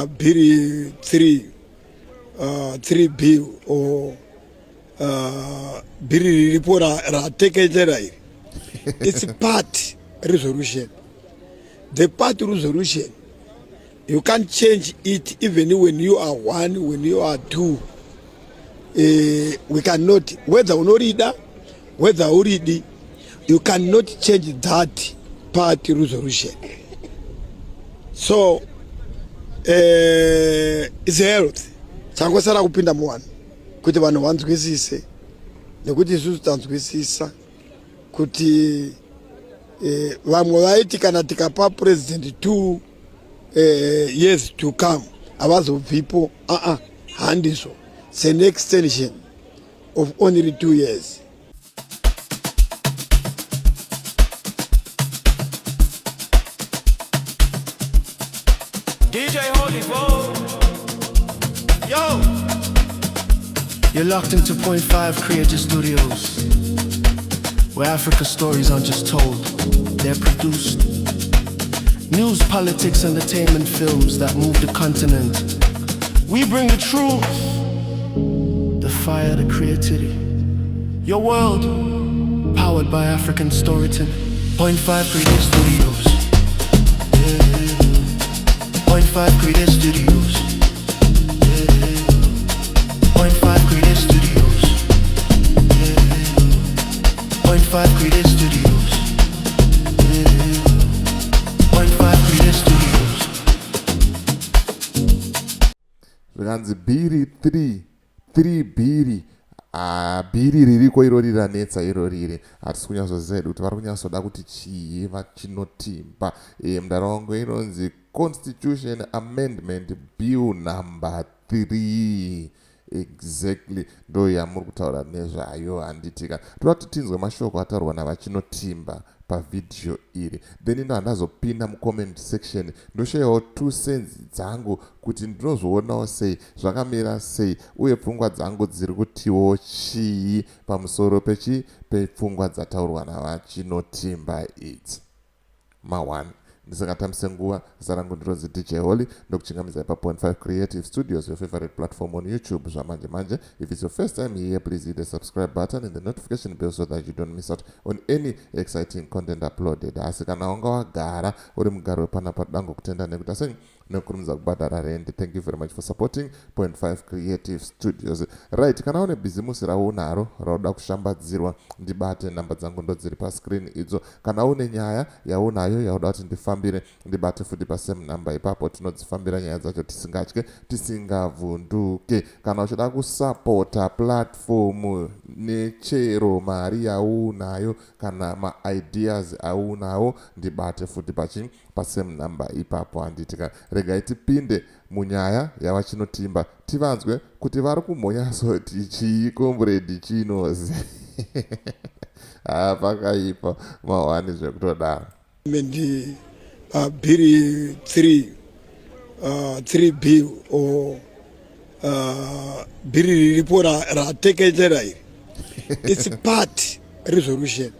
Bhiri 3 3B or bhiri riripo ratekechera iri, it's part resolution. The part resolution, you can't change it even when you are one, when you are two. We cannot, whether unorida, whether uridi, you cannot change that part resolution. So it's health. Changosara kupinda muvanhu kuti vanhu vanzwisise, nekuti isusu tanzwisisa kuti vamwe vaiti kana tikapa president 2 years to come havazobvipo. Aa, handizvo. It's an extension of only 2 years. DJ Holy Bo. Yo. You're locked into Point 5 Creative Studios, where Africa stories aren't just told, they're produced. News, politics, entertainment, films that move the continent. We bring the truth, the fire, the creativity. Your world, powered by African storytelling. Point 5 Creative Studios. Yeah. Point 5 Creative Studios. Yeah. Point 5 Creative Studios. Yeah. Point 5 Creative Studios. Yeah. Point 5 Creative Studios. Zvikanzi bhiri 3 3 bhiri. Ah, bhiri ririko irori ranetsa irori. Hatisi kunyatsoziva hedu kuti vari kunyatsoda kuti chii vaChinotimba. Mudara wangu, inonzi Constitution Amendment Bill number 3 exactly, ndo yamuri kutaura nezvayo, handitika? Toda kuti tinzwe mashoko ataurwa navaChinotimba pavhidhiyo iri, then ndo handazopinda mucomment section, ndoshayawo 2 cents dzangu kuti ndinozvionawo sei, zvakamira sei, uye pfungwa dzangu dziri kutiwo chii pamusoro pechi pepfungwa dzataurwa navaChinotimba idzi. Ma1 ndisingatambise nguva, zita rangu ndinonzi DJ Holly, ndokuchingamidzai pa.5 Creative Studios, your favorite platform on YouTube. Zvamanje manje, if it's your first time here, please hit the subscribe button and the notification bell so that you don't miss out on any exciting content uploaded. Asi kana wanga wagara uri mugari wepanapa, dango kutenda nekuti asi nekukurumidza kubhadhara rent. Thank you very much for supporting Point 5 Creative Studios. Right, kana une bhizimusi raunaro rauda kushambadzirwa, ndibate. Namba dzangu ndo dziri pascreen idzo. Kana une nyaya yaunayo yauda kuti ndifambire, ndibate futi pasame number ipapo. Tinodzifambira nyaya dzacho tisingatye, tisingavhunduke. Kana uchida kusapota platform nechero mari yaunayo kana maideas aunawo, ndibate futi pachi pasame number ipapo, handitika? Regai tipinde munyaya yavaChinotimba, tivanzwe kuti vari kumbonyatsoti chii. Comrade Chinozi, ha, pakaipa mahwani zvekutodaro. Ndi bhiri 3 3B or bhiri riripo ratekechera iri, it's part resolution.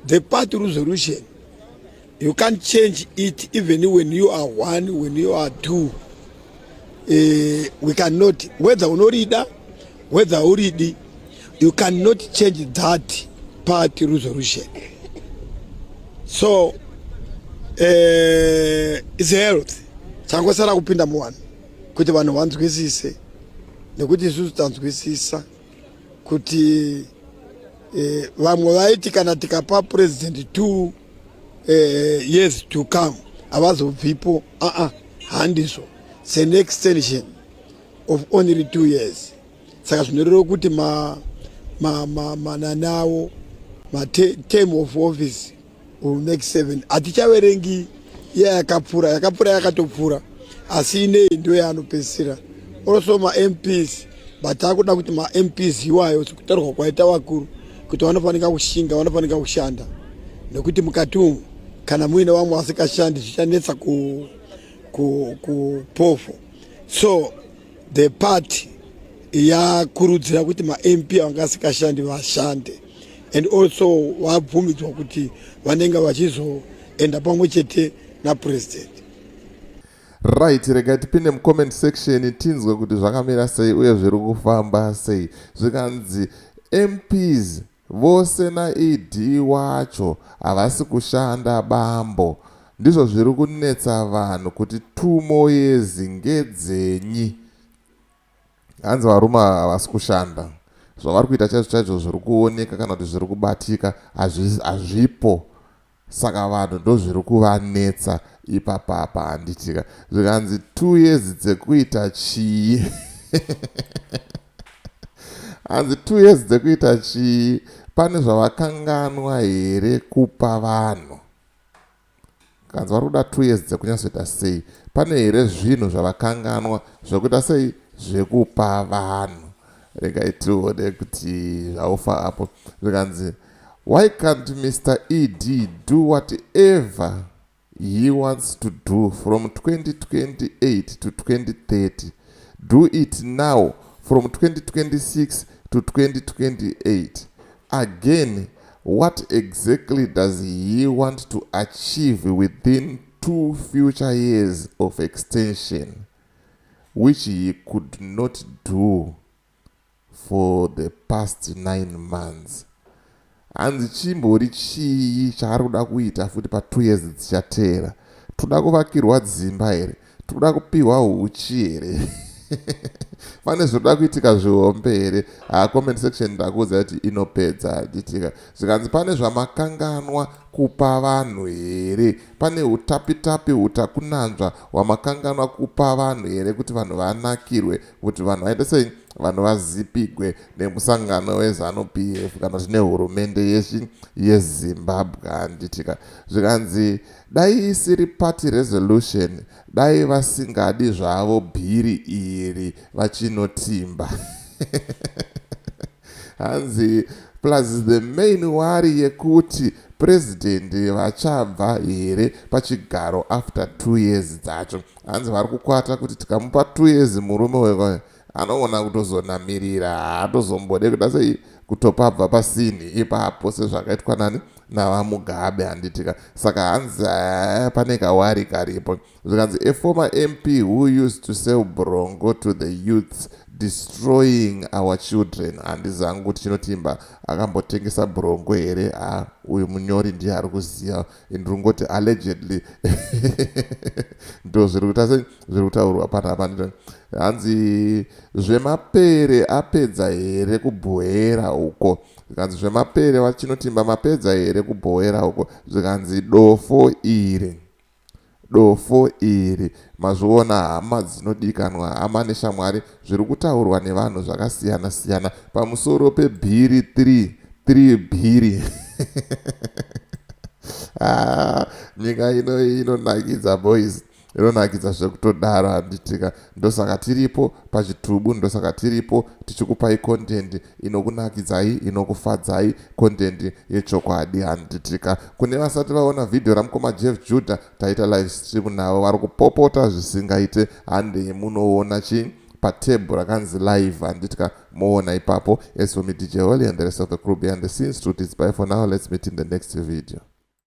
The part resolution, you can't change it even when you are one, when you are two. We cannot, whether unorida, whether uridi, you cannot change that part resolution. So it's health. Changosara kupinda muvanhu kuti vanhu vanzwisise, nekuti isusu tanzwisisa kuti vamwe vaiti kana tikapa president 2 years to come havazobvipo. Aa, handizvo. It's an extension of only 2 years. Saka zvinoreva kuti manani avo materm of office will make seven. Hatichaverengi iya yakapfuura, yakapfuura yakatopfuura, asi inei ndo yaanopedzisira. Also maMPs, but akuda kuti maMPs iwayo, sekutaurwa kwaita vakuru, kuti vanofanika kushinga, vanofanika kushanda, nekuti mukati umu kana muine vamwe vasikashandi zvichanetsa kupofu. So the party yakurudzira kuti maMP vanga asikashandi vashande, and also vabvumidzwa kuti vanenge vachizoenda pamwe chete napresident. Right, regai tipinde mucomment section tinzwe kuti zvakamira sei uye zviri kufamba sei. Zvikanzi MPs vose naED wacho havasi kushanda bambo. Ndizvo zviri kunetsa vanhu kuti 2 more years ngedzenyi. Hanzi varume havasi kushanda, zvavari kuita chaizvo chaizvo zviri kuoneka kana kuti zviri kubatika hazvipo, saka vanhu ndo zviri kuvanetsa ipapapa, handitika? Zvikanzi 2 years dzekuita chii? Hanzi 2 years dzekuita chii? Pane zvavakanganwa here kupa vanhu? Kanzi vari kuda 2 years dzekunyatsoita sei? Pane here zvinhu zvavakanganwa zvekuita sei, zvekupa vanhu? Regai tione kuti zvaufa apo. Zvikanzi, "Why can't Mr ED do whatever he wants to do from 2028 to 2030? Do it now from 2026 to 2028 again. What exactly does he want to achieve within 2 future years of extension, which he could not do for the past 9 months?" Hanzi chimbori chii chaari kuda kuita futi pa2 years dzichateera? Toda kuvakirwa dzimba here? Toda kupiwa huchi here? Pane zvinoda kuitika zvihombe here? Comment section ndakuudza kuti inopedza, handitika? Zvikanzi pane zvamakanganwa kupa vanhu here? Pane utapitapi utakunanzva hwamakanganwa kupa vanhu here, kuti vanhu vanakirwe, kuti vanhu vaite sei, vanhu vazipigwe nemusangano weZANU PF kana kuti nehurumende yechi yeZimbabwe, handitika? Zvikanzi dai isiri party resolution, dai vasingadi zvavo bhiri iri vachinotimba. Hanzi plus the main worry yekuti purezidendi vachabva here pachigaro after 2 years dzacho. Hanzi vari kukwata kuti tikamupa 2 years murume wekwa anogona kutozonamirira, haatozombode kuda sei kutopabva pasini ipapo sezvakaitwa nani, navaMugabe, handitika? Saka hanzi pane kaworry karipo. Zvikanzi a former MP who used to sell bronco to the youths, destroying our children. Handizangu kuti Chinotimba akambotengesa bronco here. Ha, uyu munyori ndiye ari kuziva, ndiri kungoti allegedly ndo zviri kuita sei, zviri kutaurwa panapa. Hanzi zvemapere apedza here kubhoera uko? Zvikanzi zvemapere vaChinotimba mapedza here kubhoera uko? Zvikanzi dofo iri, dofo iri. Mazviona, hama dzinodikanwa, hama neshamwari, zviri kutaurwa nevanhu zvakasiyana siyana pamusoro pebhiri 3 3 bhiri. Ah, nyika ino inonakidza boys, inonakidza zvekutodaro, handitika? Ndosaka tiripo pachitubu, ndosaka tiripo tichikupai content inokunakidzai, inokufadzai, content yechokwadi, handitika? Kune vasati vaona vhidhiyo ramukoma Jeff Judah, taita live stream navo, vari kupopota zvisingaite. Handei munoona chii patebhu rakanzi live, handitika? Moona ipapo. As for me, DJ Holly, and the rest of the crew behind the scenes, truth is bye for now. Let's meet in the next video.